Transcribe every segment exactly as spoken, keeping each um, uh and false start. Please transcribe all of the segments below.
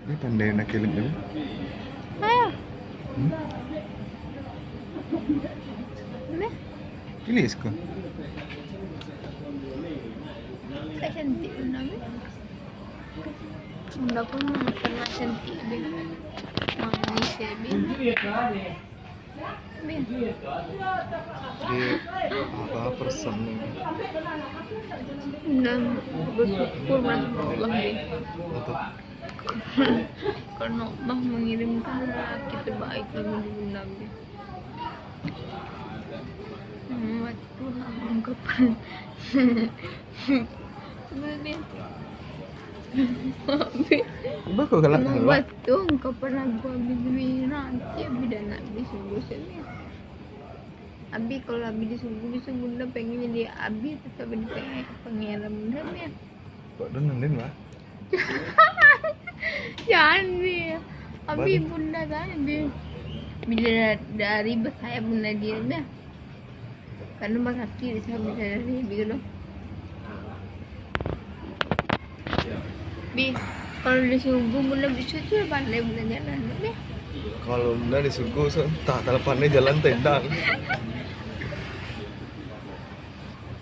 Ni pandai nak kelek ni. Ayo. Hmm? Ni. Kilis ko. Tak cantik pun, Abi. Bunda pun pernah cantik, Abi. Manis ya, Abi. Abi. Dia apa persen ni? Dan bersyukur, masya Allah, Abi. Betul. Karena Allah mengirimkan lelaki terbaik bagi Bunda, Abi. Hmm, Tuhan, ungkapan. Abi. Bagus galak. Memang galak. Batua ungkapan lagu Abi tu, nanti Abi dah nak beli sungguh sini. Abi, kalau Abi di sungguh, di sungguh Bunda pengen jadi Abi tetap jadi pengen, pengen Bunda, Abi. Kok tu nendin, Bah? Jangan, Bi. Abi, Bunda kan, Bi. Bila dari besayap Bunda dia, Bi. Kan rumah sakit, bisa, bisa dari, Bi, kalau. Bi, kalau di sungguh Bunda bisa tu, pandai Bunda jalan, Bi. Kalau Bunda di sungguh, so, entah, talapan ni jalan tendang.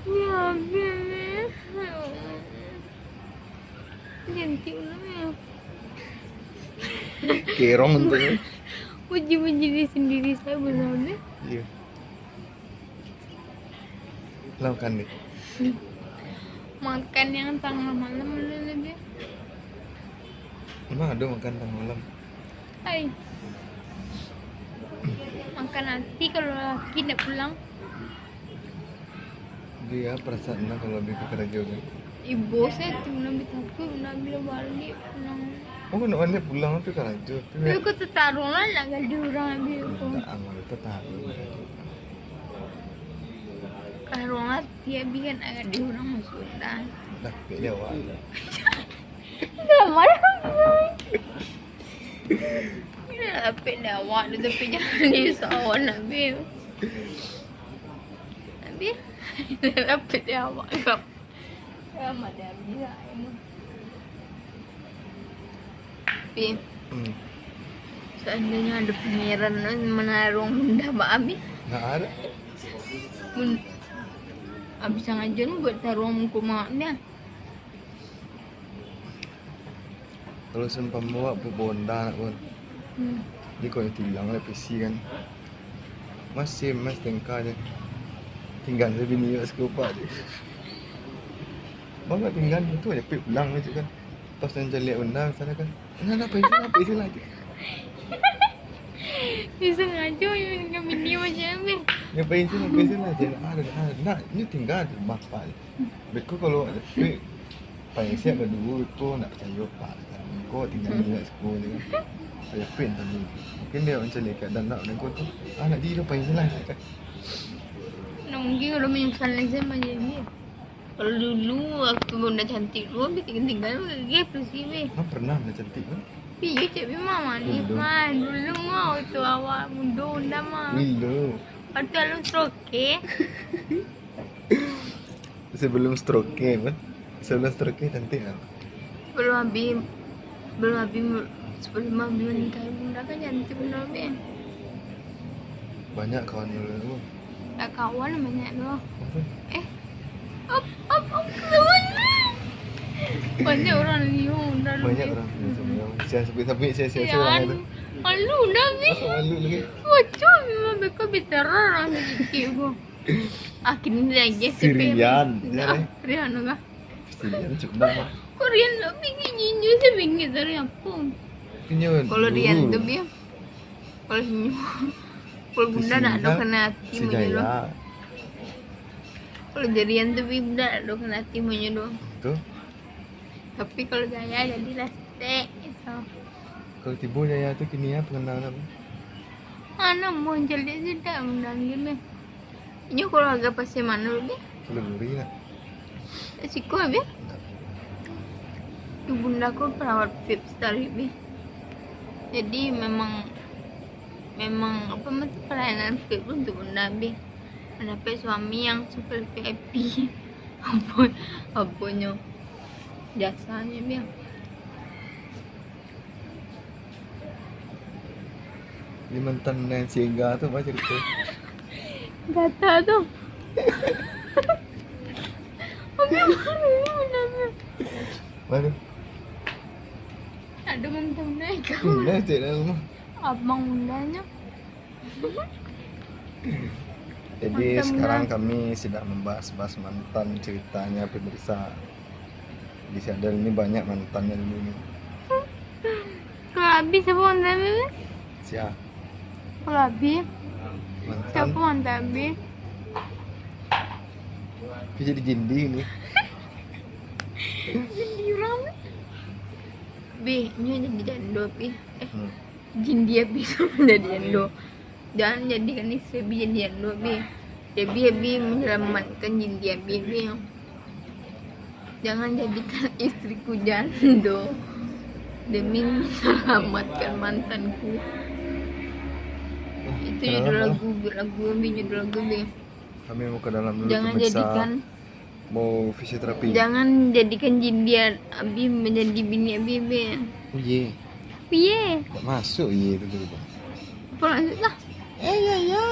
Ya, Bi. Cantik pulo, ya. Kerong tu. Puji-puji diri sendiri sajo, Bunda. Iya. Lah makan, Dek? Makan yang tangah malam dulu, Dek. Emang ado makan tangah malam? Hai. Makan hati kalau laki ndak pulang. Dia perasaan lah kalau Abi ka karajo tu. Ibo saya tu, Abi takut, Abi lah balik pulang. Oh, nak balik pulang tu karajo tu. Tapi aku tataruang lah nak gaduah urang, Abi, aku. Tak aman, tataruang. Taruang hati, Abi, kan nak gaduah urang masuak dah. Dah, pilih awak. Dah marah. Dah lapik dah awak tu, tapi jangan diusahawan, Abi. Abi, lapik dah awak. Kap. Ramai dah Abi lah, ini. Tapi, hmm, seandainya ada pangeran tu manaruang Bunda bak Abi. Nggak ada. Bun-, Abi sangaja ni buat taruang muko mak dia. Kalau seumpamo awak bawa Honda nak pun. Hmm. Jadi kalau tilang lah P C kan. Masih mas tengka je. Tingga se bini awak sikopak je. Bang, tingga tu je, pik pulang je kan. Pas nan caliak Honda misalnya kan. Nah, nah, paisi lah, paisi lah. Dia sangaja yang dengan bini macam ni. Ya, paisi lah, paisi lah. Jangan ada, ada. Nak, ni tingga je, bapak je. Beko kalau ada duit, paling siap lah dulu, ko nak percaya pak. Ko tinggal di nak sekolah ni. Saya pen tadi. Mungkin dia macam ni keadaan nak, dan ko tu, ah, nak diri paling jelas. Nah, mungkin kalau menyesal lagi sama je ni. Kalau dulu, waktu Bunda cantik dulu, ambil tinggal-tinggal, pergi, pergi, weh. Emang pernah Bunda cantik tu? Iya, cik, memang manis, dulu. Man. Dulu mah, waktu awak muda, Bunda mah. Dulu. Waktu alun stroke. Sebelum stroke, apa? Sebelum stroke cantik, apa? Sebelum Abi, sebelum Abi, sebelum Abi menikah, Bunda kan cantik, Bunda, Abi. Banyak kawan dulu, apa? Tak kawan banyak tu. Apa? Eh, op, op, op, kawan. Banyak orang liu, Bunda, Abi. Banyak orang liu, Bunda. Saya sebut-sebut, saya, saya, saya orang itu. Malu dah, Abi. Malu lagi. Macam memang beko biteror orang sedikit ko. Ah, kini lagi si Rian, ya, ah, Rian tu kah? Si Rian cuma mah. Kok Rian tu bingit jinjur, saya bingit dari apa? Kalau Rian tu, Bi, kalau senyum, kalau Bunda nak ada kena hati macam tu. Kalau Rian tu, Bi, Bunda nak ada kena hati macam tu. Betul. Tapi kalau gaya jadilah stek gitu. Kalau tibo Yaya tu kini ya pengenal nak. Mana mau jadi sih tak menang gini. Inyo keluarga pasal mana dulu? Luri lah. Siko habis. Ibunda ko perawat vip sekali, Bi. Jadi memang, memang apa macam pelayanan vip tu untuk bunda, Bi. Mendapat suami yang super V I P. Apa, apanyo? Jasanya, Bi. Di mantan nan si Ega tu, apa cerita? Gata tu. Abi baru ni benarnya. Mana? Ada mantan naik. Pindah cek dalam rumah. Abang undanya. Jadi Mantan sekarang dah. Kami sedang membahas-bahas mantan ceritanya pemirsa. Di Sadel ini banyak mantannya dulu ni. Kalau Abi siapa mantan Abi? Siapa? Kalau Abi, Mantan. Siapa mantan Abi? Aku jadi jindi ni. Jindi orang ni. Bi, nyo jadi jando Abi. Eh, Hmm. Jindi Abi sama jadi jando. Jangan jadikan isteri Abi jadi jando Abi. Jadi Abi menyelamatkan Jindi Abi Abi. Jangan jadikan istriku jando demi menyelamatkan mantanku. Itu judul Kenapa? Lagu, lagu Abi, judul lagu Abi. Kami mau ke dalam dulu Jangan pemirsa. Jadikan Mau fisioterapi. Jangan jadikan Jindi Abi menjadi bini Abi, Abi. Oh ye. Piye? Tak masuk ye tu dulu, Bang. Apa maksud lah? Eh, ya, ya.